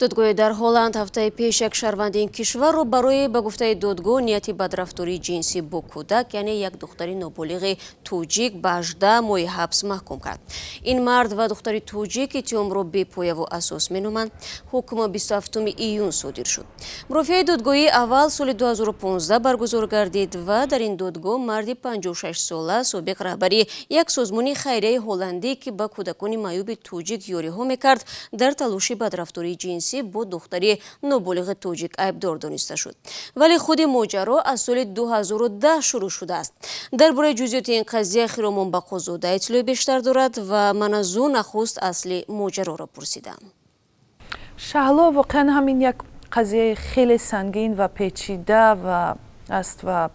Додгоҳе дар Ҳолланд ҳафтаи пеш як шаҳрванди ин кишварро барои, ба гуфтаи додгоҳ, нияти бадрафтории ҷинсӣ бо кӯдак, яъне як духтари ноболиғи тоҷик, ба 18 моҳи ҳабс маҳкум кард. Ин мард ва духтари тоҷик иттиҳомро бепояву асос меноманд. Ҳукм 27 июн содир шуд. Мурофиаи додгоҳии аввал соли 2015 баргузор гардид ва дар ин додгоҳ марди 56-сола, собиқ раҳбари як созмони хайрияи ҳолландӣ, ки ба кӯдакони маъюби тоҷик ёриҳо мекард, дар талоши бадрафтории ҷинсӣ бо духтари ноболиғи тоҷик айбдор дониста шуд. Вале худи моҷаро аз соли 2010 шурӯъ шудааст. Дар бораи ҷузъиёти ин қазия Хиромон Бақозода иттилои бештар дорад ва ман аз ӯ нахуст асли моҷароро пурсидам. Шаҳло, воқеан ҳамин як қазияи хеле сангин ва печида ва аст ва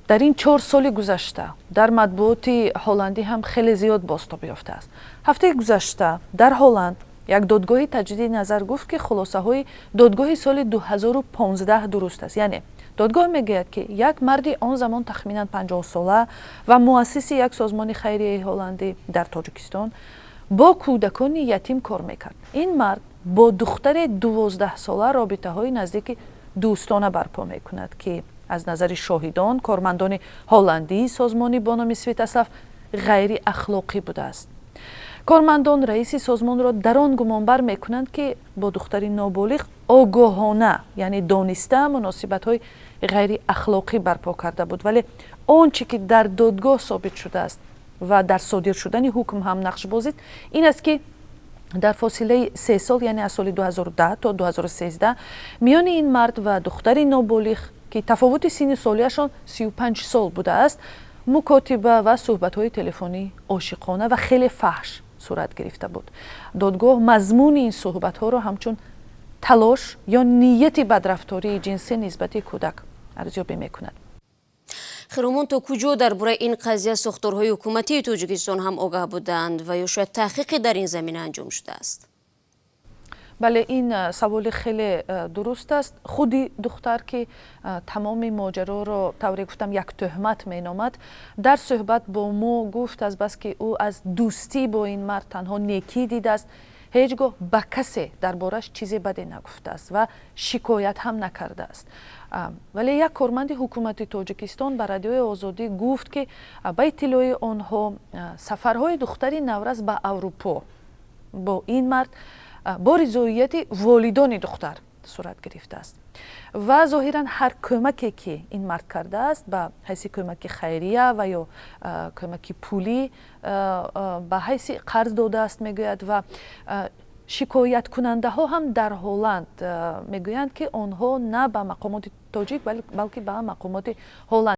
дар ин 4 соли гузашта дар матбуоти ҳолландӣ ҳам хеле зиёд бозтоб ёфтааст. Ҳафтаи гузашта дар Ҳолланд як додгоҳи таҷдиди назар гуфт, ки хулосаҳои додгоҳи соли 2015 дуруст аст. Яъне додгоҳ мегӯяд, ки як марди он замон тахминан 50-сола ва муассиси як созмони хайрияи ҳолландӣ дар Тоҷикистон бо кӯдакони ятим кор мекард. Ин мард бо духтари 12-сола робитаҳои наздики дӯстона барпо мекунад, ки аз назари шоҳидон, кормандони ҳолландии созмони бо номи Светослав, ғайриахлоқӣ будааст. Кормандон раиси созмонро дар он гумонбар мекунанд, ки бо духтари ноболиғ огоҳона, яъне дониста, муносибатҳои ғайриахлоқӣ барпо карда буд. Вале он чӣ ки дар додгоҳ собит шудааст ва дар содир шудани ҳукм ҳам нақш бозид, ин аст, ки дар фосилаи 3 сол, яъне аз соли 2010 то 2013, миёни ин мард ва духтари ноболиғ, ки тафовути синни солияшон 35 сол будааст, мукотиба ва суҳбатҳои телефонии ошиқона ва хеле фаҳш сурат гирифта буд. Додгоҳ мазмуни ин суҳбатҳоро ҳамчун талош ё нияти бадрафтории ҷинсӣ нисбати кӯдак арзёбӣ мекунад. Хиромон, то куҷо дар бораи ин қазия сохторҳои ҳукуматии Тоҷикистон ҳам огаҳ буданд ва ё шояд таҳқиқе дар ин замина анҷом шудааст? Бале, ин саволи хеле дуруст аст. Худи духтар, ки тамоми моҷароро, тавре гуфтам, як тӯҳмат меномад, дар суҳбат бо мо гуфт, азбаски ӯ аз дӯстӣ бо ин мард танҳо некӣ дидааст, ҳеҷ гоҳ ба касе дар бораш чизе баде нагуфтааст ва шикоят ҳам накардааст. Вале як корманди ҳукумати Тоҷикистон ба Радиои Озодӣ гуфт, ки ба иттилои онҳо сафарҳои духтари наврас ба Аврупо бо ин мард бо ризоияти волидони духтар сурат гирифтааст ва зоҳиран ҳар кӯмаке, ки ин мард кардааст, ба ҳайси кӯмаки хайрия ва ё кӯмаки пулӣ, ба ҳайси қарз додааст, мегӯяд. Ва шикояткунандаҳо ҳам дар Ҳолланд мегӯянд, ки онҳо на ба мақомоти тоҷик, балки ба мақомоти ҳолланд